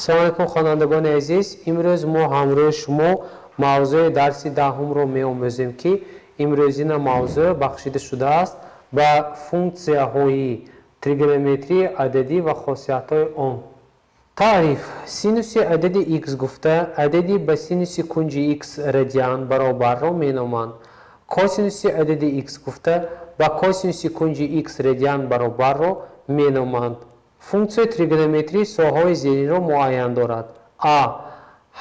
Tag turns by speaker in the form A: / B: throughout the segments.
A: Салом алейкум, хонандагони азиз. Имрӯз мо ҳамроҳи шумо мавзӯи дарси даҳумро меомӯзем, ки имрӯзина мавзӯъ бахшида шудааст ба функсияҳои тригонометрии ададӣ ва хосиятҳои он. Таъриф: синуси адади x гуфта адади ба синуси кунҷи x радиан баробарро меноманд. Косинуси адади x гуфта ба косинуси кунҷи x радиан баробарро меноманд. Функсияи тригонометрӣ соҳаҳои зеринро муайян дорад. А.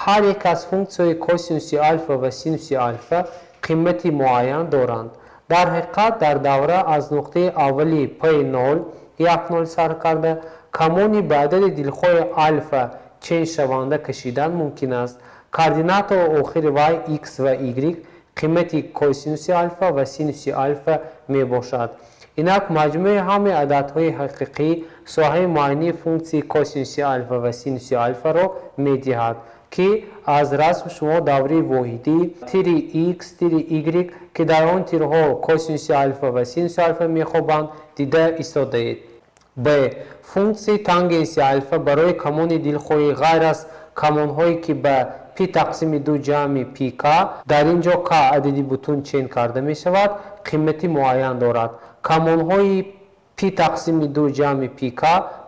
A: Ҳар як аз функсияҳои косинуси алфа ва синуси алфа қимати муайян доранд. Дар ҳақиқат, дар давра аз нуқтаи аввали P0 1,0 сар карда, камони ба адади дилхоҳи алфа ченшаванда кашидан мумкин аст. Координатаҳои охири вай x ва y қимати косинуси алфа ва синуси алфа мебошад. Инак, маҷмӯи ҳамаи ададҳои ҳақиқӣ соҳаи муайяни функсияи косинуси алфа ва синуси алфаро медиҳад, ки аз расм шумо давраи воҳидӣ тири x, тири y, ки дар он тирҳо косинуси алфа ва синуси алфа мехобанд, дида истодаед. Б. Функсияи тангенси алфа барои камони дилхоҳӣ ғайр аз камонҳое, ки ба пи тақсими ду ҷамъи пи к, дар ин ҷо к адади бутун чен карда мешавад, қимати муайян дорад. Камонҳои пи тақсими ду ҷамъи пи к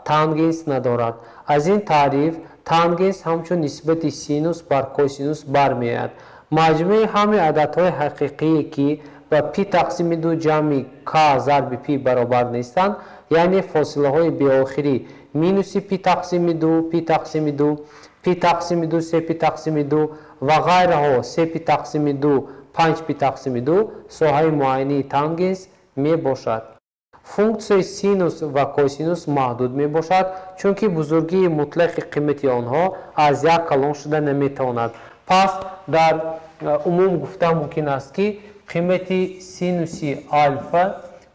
A: тангенс надорад. Аз ин таъриф тангенс ҳамчун нисбати синус бар косинус бармеояд. Маҷмӯи ҳамаи ададҳои ҳақиқие, ки ба пи тақсими ду ҷамъи к зарби пи баробар нестанд, яъне фосилаҳои беохирӣ минуси пи тақсими ду, пи тақсими ду, пи тақсими ду, се пи тақсими ду ва ғайраҳо, се пи тақсими ду, панҷ пи тақсими ду, соҳаи муайяни тангенс мебошад. Функсияи синус ва косинус маҳдуд мебошад, чунки бузургии мутлақи қимати онҳо аз як калон шуда наметавонад. Пас дар умум гуфта мумкин аст, ки қимати синуси алфа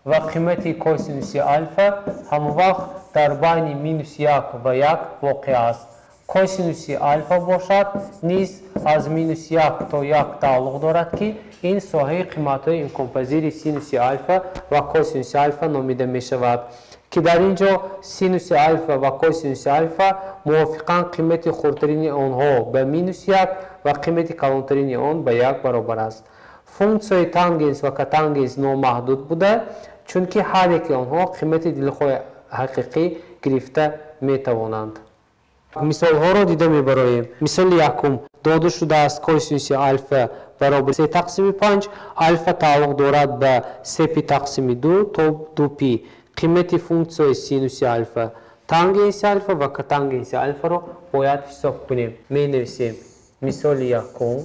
A: ва қимати косинуси алфа ҳамавақт дар байни минус як ва як воқеъ аст. Косинуси алфа бошад низ аз минус як то як тааллуқ дорад, ки ин соҳаи қиматҳои имконпазири синуси алфа ва косинуси алфа номида мешавад, ки дар ин ҷо синуси алфа ва косинуси алфа мувофиқан қимати хурдтарини онҳо ба минус як ва қимати калонтарини он ба як баробар аст. Функсияи тангенс ва котангенс номаҳдуд буда, чунки ҳар яки онҳо қимати дилхоҳи ҳақиқӣ гирифта метавонанд. Мисолҳоро дида мебароем. Мисоли якум: дода шудааст косинуси алфа баробар се тақсими панҷ, алфа тааллуқ дорад ба се пи тақсими ду то ду пи. Қимати функсияи синуси алфа, тангенси алфа ва котангенси алфаро бояд ҳисоб кунем. Менависем мисоли якум.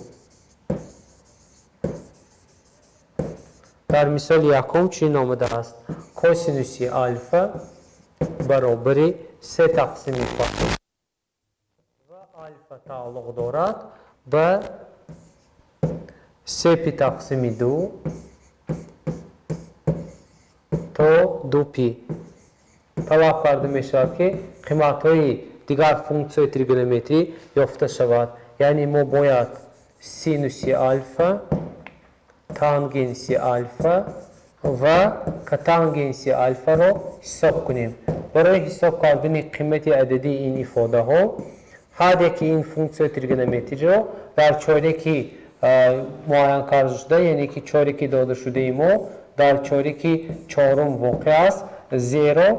A: Дар мисоли якум чунин омадааст: косинуси алфа баробари се тақсими панҷ ва алфа тааллуқ дорад ба се пи тақсими ду то ду пи. Талаб карда мешавад, ки қиматҳои дигар функсияи тригонометрӣ ёфта шавад. Яъне мо бояд синуси алфа, тангенси алфа ва котангенси алфаро ҳисоб кунем. Барои ҳисоб кардани қимати ададии ин ифодаҳо ҳар яки ин функсияи тригонометриро дар чореки муайян карда шуда, яъне ки чореки додашудаи мо дар чореки чорум воқеъ аст, зеро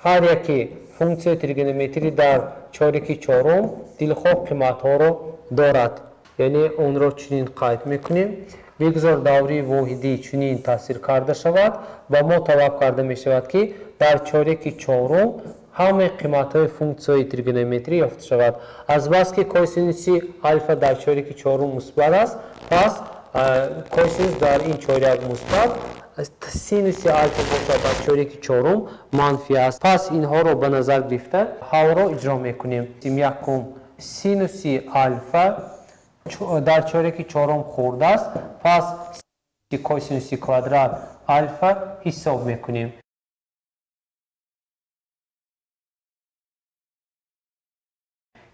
A: ҳар яки функсияи тригонометрӣ дар чореки чорум дилхоҳ қиматҳоро дорад. Яъне онро чунин қайд мекунем. Бигзор давраи воҳидӣ чунин таъсир карда шавад ва мо талаб карда мешавад, ки дар чореки чорум ҳамаи қиматҳои функсияи тригонометрӣ ёфта шавад. Азбаски косинуси алфа дар чореки чорум мусбат аст, пас косинус дар ин чоряк мусбат, синуси алфа бошад дар чореки чорум манфӣ аст. Пас инҳоро ба назар гирифта ҳалро иҷро мекунем. Якум: синуси алфа дар чореки чорум хурд аст, пас косинуси квадрат алфа ҳисоб мекунем,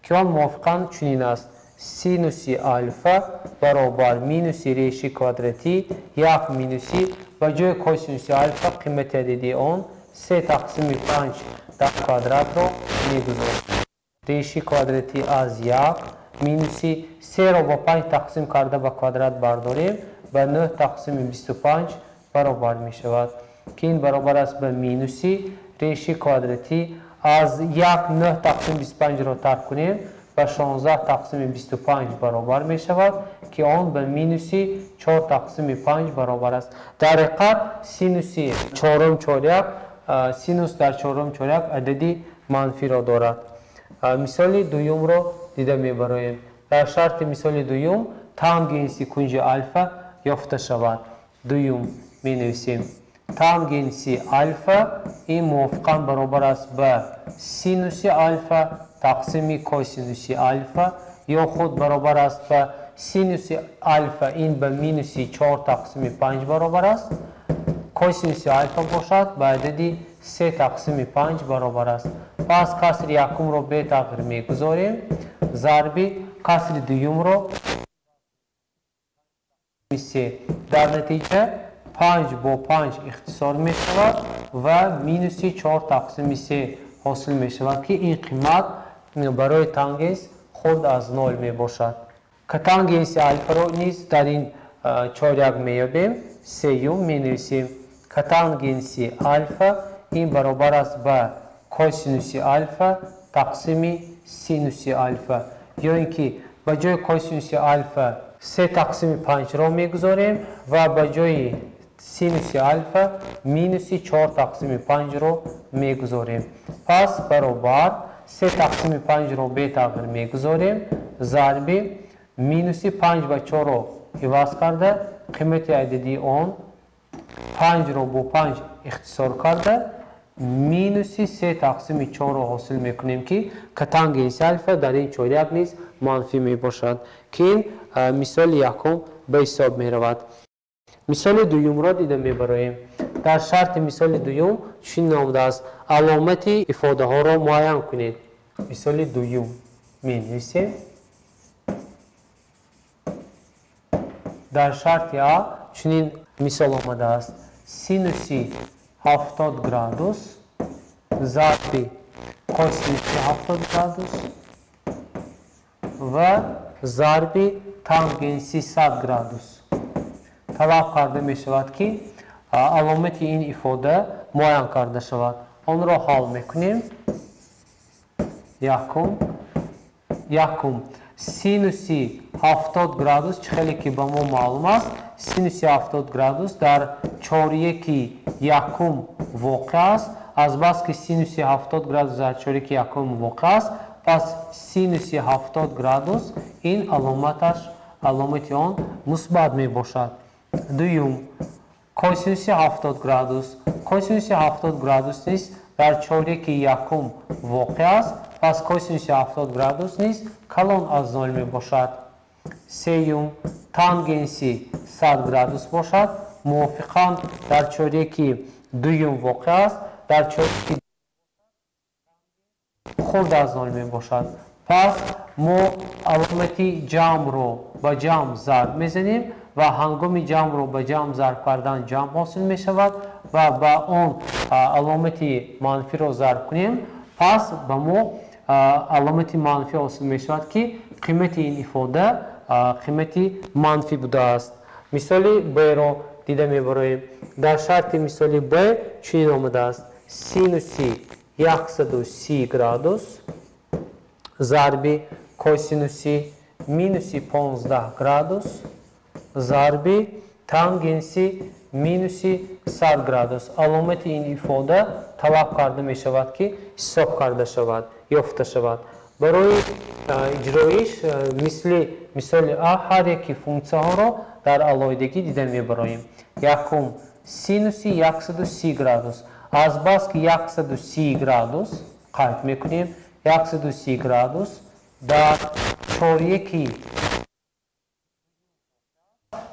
A: ки он мувофиқан чунин аст: синуси алфа баробар минуси реши квадратӣ як минуси ба ҷои косинуси алфа қимати ададии он се тақсими панҷ дар квадратро мегузорем. Реши квадрати аз 1 минуси 3-ро ба 5 тақсим карда ба квадрат бардорем, ба 9 тақсими 25 баробар мешавад, ки ин баробар аст ба минуси реши квадрати аз 1 9 тақсим 25-ро тарк кунем, ба 16 тақсими 25 баробар мешавад, ки он ба минуси 4 тақсими 5 баробар аст. Дар ҳақиқат синуси чорум чоряк, синус дар чорум чоряк адади манфиро дорад. Мисоли дуюмро дида мебароем. Дар шарти мисоли дуюм тангенси кунҷи алфа ёфта шавад. Дуюм менависем. Тангенси алфа ин мувофиқан баробар аст ба синуси алфа тақсими косинуси алфа, ё худ баробар аст ба синуси алфа ин ба минуси 4 тақсими 5 баробар аст. Косинуси алфа бошад ба адади 3 тақсими 5 баробар аст. Пас касри якумро бетағйир мегузорем, зарби касри дуюмро 3. Дар натиҷа 5 бо 5 ихтисор мешавад ва минуси 4 тақсими 3 ҳосил мешавад, ки ин қимат барои тангенс хурд аз 0 мебошад. Котангенси алфаро низ дар ин чоряк меёбем. Сеюм менависем. Котангенси алфа ин баробар аст ба косинуси алфа тақсими синуси алфа, ё ин ки ба ҷои косинуси алфа 3 тақсими 5-ро мегузорем ва ба ҷои синуси алфа минуси 4 тақсими 5-ро мегузорем. Пас баробар 3 тақсими 5-ро бетағйир мегузорем, зарби минуси 5 ба 4-ро иваз карда, қимати ададии он 5-ро бо 5 ихтисор карда, минуси 3 тақсими 4-ро ҳосил мекунем, ки котангенси алфа дар ин чоряк низ манфӣ мебошад, ки ин мисоли якум ба ҳисоб меравад. Мисоли дуюмро дида мебароем. Дар шарти мисоли дуюм чунин омадааст: аломати ифодаҳоро муайян кунед. Мисоли дуюм менависем. Дар шарти А чунин мисол омадааст: синуси 70 градус зарби косинуси 70 градус ва зарби тангенси 100 градус. Талаб карда мешавад, ки аломати ин ифода муайян карда шавад. Онро ҳал мекунем. Якум синуси 70 градус, чӣ хеле ки ба мо маълум аст, синуси 70 градус дар чоряки якум воқеъ аст. Азбаски синуси 70 градус дар чоряки якум воқеъ аст, пас синуси 70 градус ин аломати он мусбат мебошад. Дуюм, косинуси 70 градус. Косинуси 70 градус низ дар чоряки якум воқеъ аст, пас косинуси 70 градус низ калон аз 0 мебошад. Сеюм, тангенси 100 градус бошад, мувофиқан дар чоряки дуюм воқеъ аст, дар чоряки хурд аз 0 мебошад. Пас мо аломати ҷамъро ба ҷамъ зарб мезанем ва ҳангоми ҷамъро ба ҷамъ зарб кардан ҷамъ ҳосил мешавад ва ба он аломати манфиро зарб кунем, пас ба мо аломати манфӣ ҳосил мешавад, ки қимати ин ифода қимати манфӣ будааст. Мисоли Б-ро дида мебароем. Дар шарти мисоли Б чунин омадааст: синуси 130 градус зарби косинуси минуси 15 градус зарби тангенси минуси 100 градус. Аломати ин ифода талаб карда мешавад, ки ҳисоб карда шавад, ёфта шавад. Барои иҷроиш мисли мисоли А ҳар яки функсияҳоро дар алоҳидагӣ дида мебароем. Якум, синуси 130 градус. Азбаски 130 градус қайд мекунем, 130 градус дар чоряки,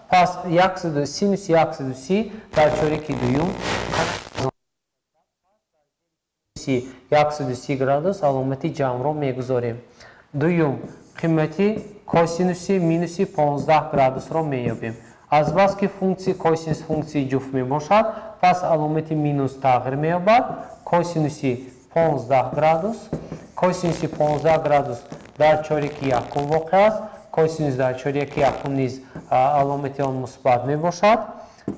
A: пас синуси 130 дар чоряки дуюм 130 градус аломати ҷамъро мегузорем. Дуюм, қимати косинуси минуси 15 градусро меёбем. Азбаски функсияи косинус функсияи ҷуфт мебошад, пас аломати минус тағйир меёбад. Косинуси 15 градус Косинуси 15 градус дар чоряки якум воқеъ аст. Косинус дар чоряки якум низ аломати он мусбат мебошад.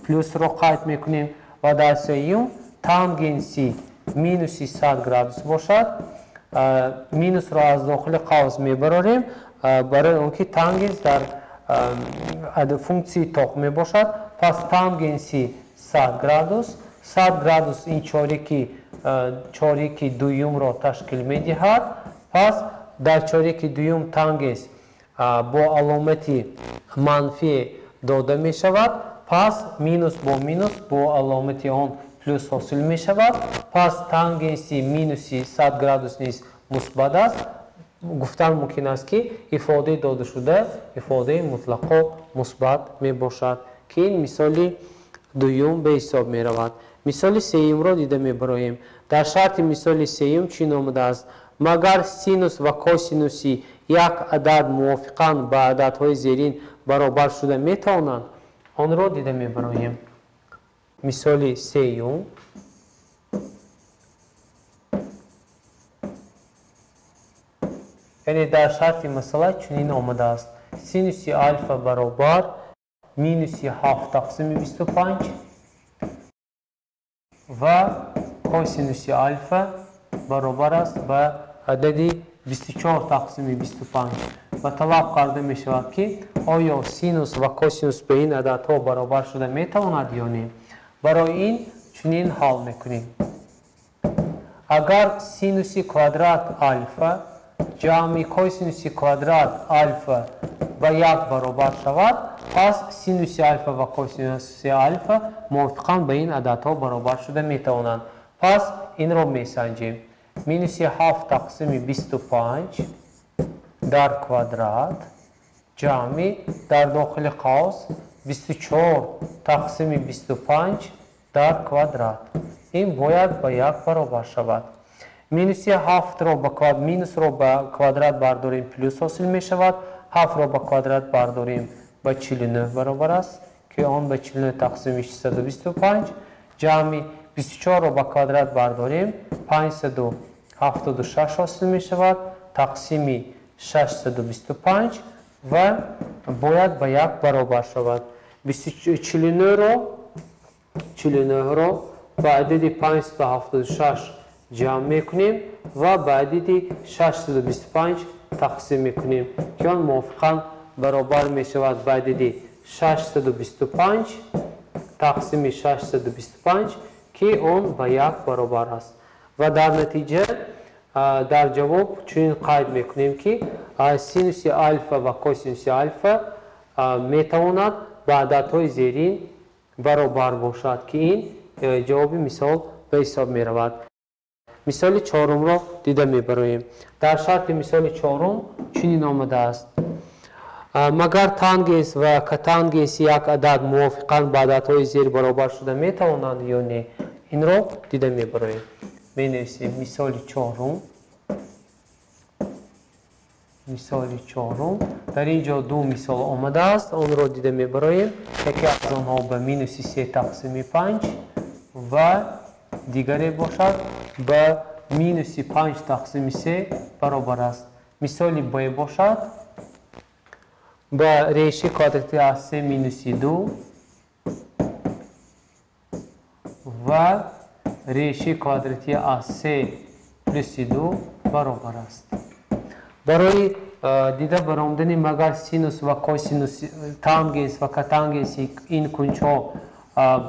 A: Плюсро қайд мекунем ва дар сеюм тангенси минуси 100 градус бошад. Минусро аз дохили қавс мебарорем, барои он ки тангенс дар функсияи тоқ мебошад. Пас тангенси 100 градус, 100 градус ин чоряки дуюмро ташкил медиҳад. Пас дар чоряки дуюм тангенс бо аломати манфӣ дода мешавад. Пас минус бо минус бо аломати он плюс ҳосил мешавад. Пас тангенси минуси 100 градус низ мусбат аст. Гуфтан мумкин аст, ки ифодаи додашуда ифодаи мутлақо мусбат мебошад, ки ин мисоли дуюм ба ҳисоб меравад. Мисоли сеюмро дида мебароем. Дар шарти мисоли сеюм чӣ номудааст? Магар синус ва косинуси як адад мувофиқан ба ададҳои зерин баробар шуда метавонанд? Онро дида мебароем. Мисоли сеюм. Яъне дар шарти масъала чунин омадааст: синуси алфа баробар минуси 7 тақсими 25 ва косинуси алфа баробар аст ба адади 24 тақсими 25 ва талаб карда мешавад, ки оё синус ва косинус ба ин ададҳо баробар шуда метавонад ё не. Барои ин чунин ҳал мекунем. Агар синуси квадрат алфа ҷамъи косинуси квадрат алфа ба як баробар шавад, пас синуси алфа ва косинуси алфа мувофиқан ба ин ададҳо баробар шуда метавонанд. Пас инро месанҷем. Минуси 7 тақсими 25 дар квадрат ҷамъи дар дохили қавс 24 тақсими 25 дар квадрат. Ин бояд ба як баробар шавад. Минуси 7-ро ба минусро ба квадрат бардорем, плюс ҳосил мешавад. 7-ро ба квадрат бардорем, ба 49 баробар аст, ки он ба 49 тақсими 625 ҷамъи 24-ро ба квадрат бардорем, 576 ҳосил мешавад, тақсими 625 ва бояд ба як баробар шавад. 49-ро ба адади 576 ҷамъ мекунем ва ба адади 625 тақсим мекунем, ки он мувофиқан баробар мешавад ба адади 625 тақсими 625, ки он ба як баробар аст. Ва дар натиҷа дар ҷавоб чунин қайд мекунем, ки синуси алфа ва косинуси алфа метавонад ба ададҳои зерин баробар бошад, ки ин ҷавоби мисол ба ҳисоб меравад. Мисоли чорумро дида мебароем. Дар шарти мисоли чорум чунин омадааст: магар тангенс ва котангенси як адад мувофиқан ба ададҳои зер баробар шуда метавонанд ё не? Инро дида мебароем. Менависем мисоли чорум. Мисоли чорум. Дар ин ҷо ду мисол омадааст, онро дида мебароем. Яке аз онҳо ба минуси 3 тақсими 5 ва дигаре бошад ба минуси 5 тақсими 3 баробар аст. Мисоли Б бошад ба реши квадрати аз 3 минуси 2 ва реши квадрати аз 3 плюси 2 баробар аст. Барои дида баромадани магар синус ва косинус, тангенс ва котангенси ин кунҷҳо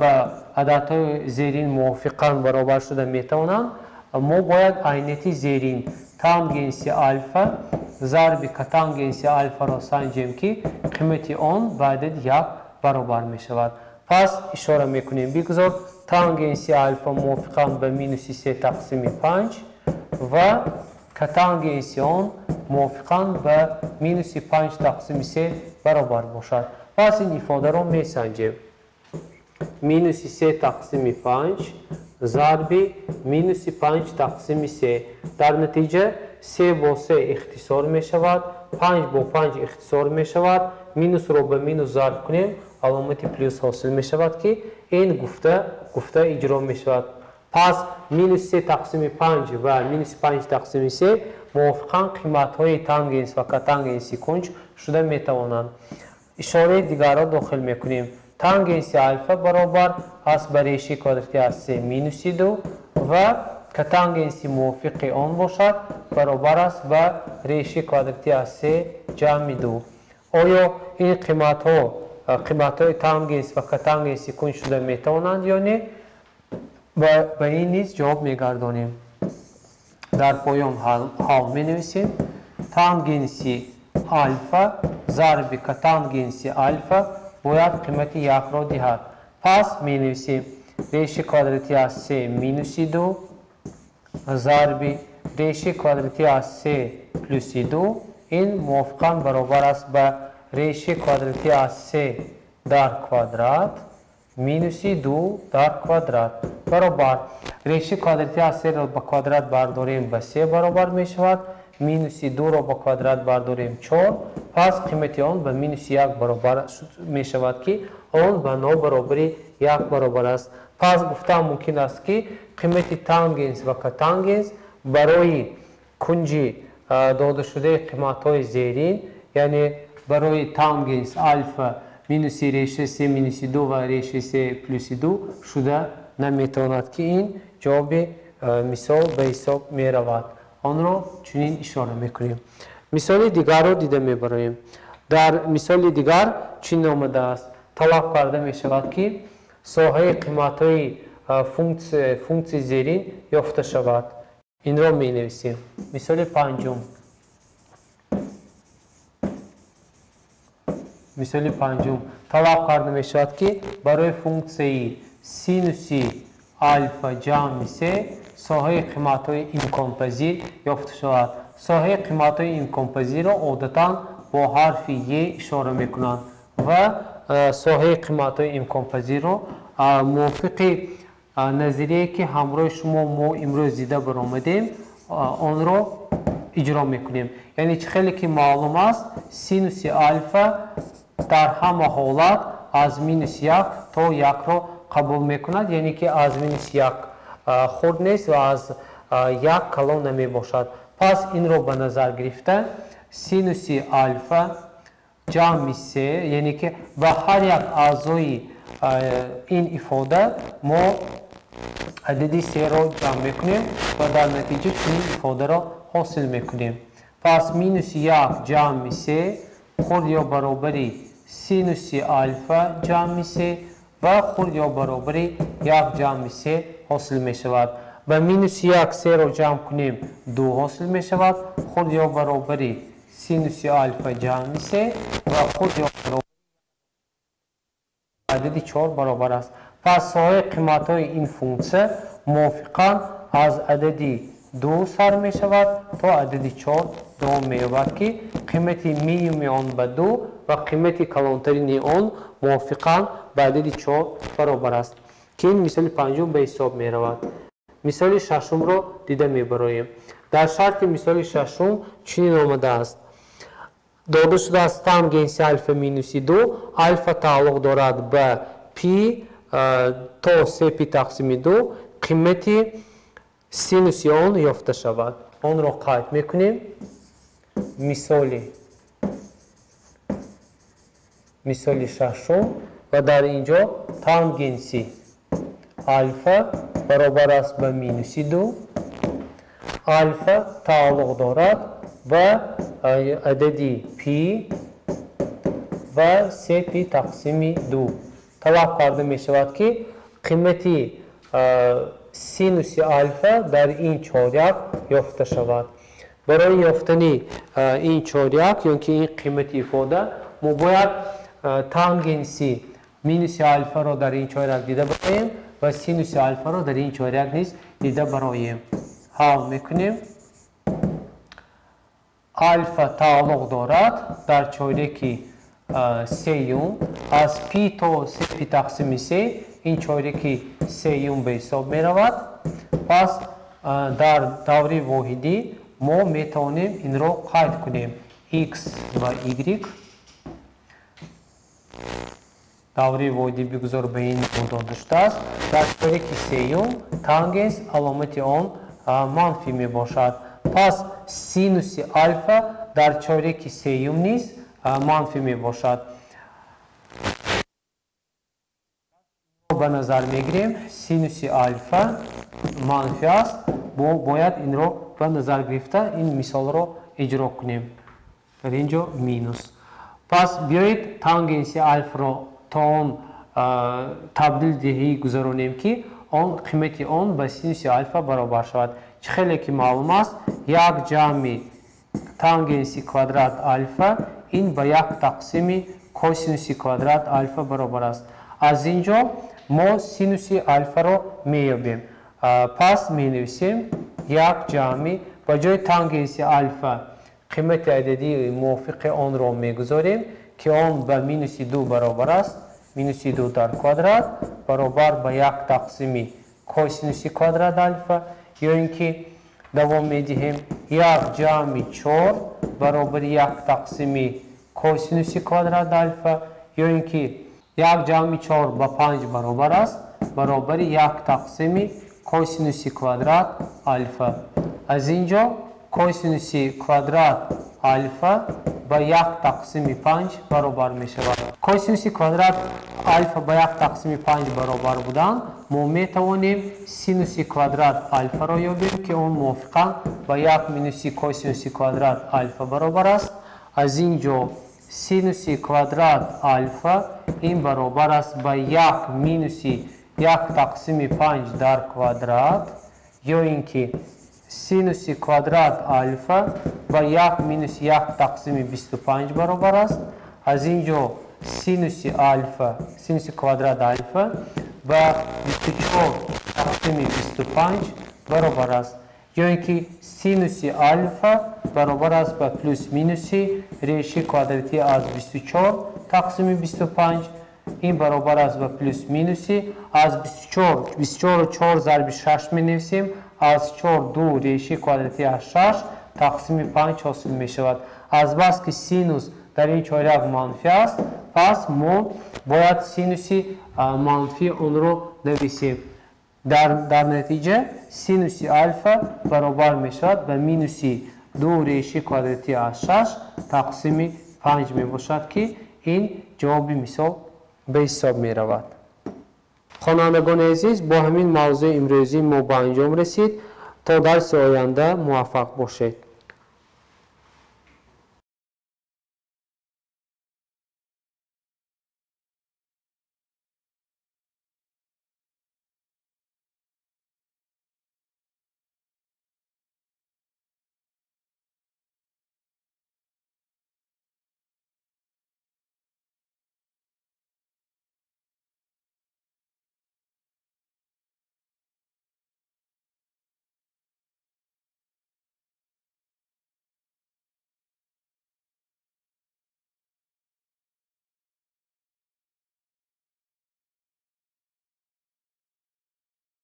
A: ба ададҳои зерин мувофиқан баробар шуда метавонанд, мо бояд айнияти зерин тангенси алфа зарби котангенси алфаро санҷем, ки қимати он ба адади як баробар мешавад. Пас ишора мекунем, бигузор тангенси алфа мувофиқан ба минуси 3 тақсими 5 ва котангенси он мувофиқан ба минуси 5 тақсими 3 баробар бошад. Пас ин ифодаро месанҷем. Минуси 3 тақсими 5 зарби минуси 5 тақсими 3. Дар натиҷа 3 бо 3 ихтисор мешавад, 5 бо 5 ихтисор мешавад. Минусро ба минус зарб кунем, аломати плюс ҳосил мешавад, ки ин гуфта иҷро мешавад. Пас минус 3 тақсими 5 ва минус 5 тақсими 3 мувофиқан қиматҳои тангенс ва котангенси кунҷ шуда метавонанд. Ишораи дигарро дохил мекунем. Тангенси алфа баробар аст ба решаи квадрати аз се минуси ду ва котангенси мувофиқи он бошад баробар аст ба решаи квадрати аз се ҷамъи ду. Оё ин қиматҳо қиматҳои тангенс ва котангенси кунҷ шуда метавонанд ё не? Ба ин низ ҷавоб мегардонем. Дар поён ҳал менависем. Тангенси алфа зарби котангенси алфа бояд қимати якро диҳад. Пас менависем решаи квадрати аз се минуси ду зарби решаи квадрати аз се плюси ду ин мувофиқан баробар аст ба решаи квадрати аз се дар квадрат минуси ду дар квадрат баробар решаи квадрати аз серо ба квадрат бардорем ба се баробар мешавад, минуси дуро ба квадрат бардорем чор, пас қимати он ба минуси як баробар мешавад, ки он ба нобаробари як баробар аст. Пас гуфтан мумкин аст, ки қимати тангенс ва котангенс барои кунҷи додашудаи қиматҳои зерин, яъне барои тангенс алфа минуси решаи се минуси ду ва решаи се плюси ду шуда наметавонад, ки ин ҷавоби мисол ба ҳисоб меравад. Онро чунин ишора мекунем. Мисоли дигарро дида мебароем. Дар мисоли дигар чунин омадааст. Талаб карда мешавад, ки соҳаи қиматҳои функсияи зерин ёфта шавад. Инро менависем. Мисоли панҷум. Мисоли панҷум талаб карда мешавад, ки барои функсияи синуси алфа ҷамъи се соҳаи қиматҳои имконпазир ёфта шавад. Соҳаи қиматҳои имконпазирро одатан бо ҳарфи е ишора мекунанд ва соҳаи қиматҳои имконпазирро мувофиқи назарие, ки ҳамроҳи шумо мо имрӯз дида баромадем, онро иҷро мекунем. Яъне чӣ хеле ки маълум аст, синуси алфа дар ҳама ҳолат аз минус як то якро қабул мекунад, яъне ки аз минус як хурд нест ва аз як калон намебошад. Пас инро ба назар гирифта синуси алфа ҷамъи се, яъне ки ба ҳар як аъзои ин ифода мо адади серо ҷамъ мекунем ва дар натиҷа чунин ифодаро ҳосил мекунем. Пас минуси як ҷамъи се хурд ё баробари синуси алфа ҷамъи се ва хурд ё баробари як ҷамъи се ҳосил мешавад. Ба минуси як серо ҷамъ кунем, ду ҳосил мешавад, хурд ё баробари синуси алфа ҷамъи се ва хурд ё баробари адади чор баробар аст. Пас соҳаи қиматҳои ин функсия мувофиқан аз адади ду сар мешавад то адади чор давом меёбад, ки қимати минимуми он ба ду ва қимати калонтарини он мувофиқан ба адади чор баробар аст, ки ин мисоли панҷум ба ҳисоб меравад. Мисоли шашумро дида мебароем. Дар шарти мисоли шашум чунин омадааст. Дода шудааст тангенси алфа минуси ду, алфа тааллуқ дорад ба пи то се пи тақсими ду, қимати синуси он ёфта шавад. Онро қайд мекунем. Мисоли шашум ва дар ин ҷо тангенси алфа баробар аст ба минуси ду, алфа тааллуқ дорад ба адади пи ва се пи тақсими ду. Талаб карда мешавад, ки қимати синуси алфа дар ин чоряк ёфта шавад. Барои ёфтани ин чоряк ё ки ин қимати ифода мо бояд тангенси минуси алфаро дар ин чоряк дида бароем ва синуси алфаро дар ин чоряк низ дида бароем. Ҳал мекунем. Алфа тааллуқ дорад дар чоряки сеюм аз пи то се пи тақсими се, ин чоряки сеюм ба ҳисоб меравад. Пас дар даври воҳидӣ мо метавонем инро қайд кунем. X ва Y даври воҳидӣ бигузор ба ин дода шудааст. Дар чоряки сеюм тангенс аломати он манфӣ мебошад. Пас синуси алфа дар чоряки сеюм низ манфӣ мебошад. Ба назар мегирем, синуси алфа манфӣ аст, бояд инро ба назар гирифта ин мисолро иҷро кунем. Дар ин ҷо минус. Пас биёед тангенси алфаро то он табдилдиҳӣ гузаронем, ки он қимати он ба синуси алфа баробар шавад. Чӣ хеле ки маълум аст, як ҷамъи тангенси квадрат алфа ин ба як тақсими косинуси квадрат алфа баробар аст. Аз ин ҷо мо синуси алфаро меёбем. Пас менависем як ҷамъи ба ҷои тангенси алфа қимати ададии мувофиқи онро мегузорем, ки он ба минуси 2 баробар аст. Минуси 2 дар квадрат баробар ба як тақсими косинуси квадрат алфа, ё ин ки давом медиҳем як ҷамъи 4 баробари як тақсими косинуси квадрат алфа, ё ин ки як ҷамъи 4 ба 5 баробар аст, баробари як тақсими косинуси квадрат алфа. Аз ин ҷо косинуси квадрат алфа ба як тақсими 5 баробар мешавад. Косинуси квадрат алфа ба як тақсими 5 баробар будан, мо метавонем синуси квадрат алфаро ёбем, ки он мувофиқан ба як минуси косинуси квадрат алфа баробар аст. Аз ин ҷо синуси квадрат алфа ин баробар аст ба як минуси як тақсими 5 дар квадрат, ё ин ки синуси квадрат алфа ба як минуси як тақсими 25 баробар аст. Аз ин ҷо синуси алфа, синуси квадрат алфа ба 24 тақсими 25 баробар аст. Ё ин ки синуси алфа баробар аст ба плюс минуси реши квадратӣ аз 24 тақсими 25, ин баробар аст ба плюс минуси аз 24, 24-ро 4 зарби 6 менависем, аз 4 2 реши квадратӣ аз 6 тақсими 5 ҳосил мешавад. Азбаски синус дар ин чоряк манфӣ аст, пас мо бояд синуси манфии онро нависем. Дар натиҷа синуси алфа баробар мешавад ба минуси 2 реши квадратӣ аз 6 тақсими 5 мебошад, ки ин ҷавоби мисол ба ҳисоб меравад. Хонандагони азиз, бо ҳамин мавзӯи имрӯзии мо ба анҷом расид. То дарси оянда муваффақ бошед.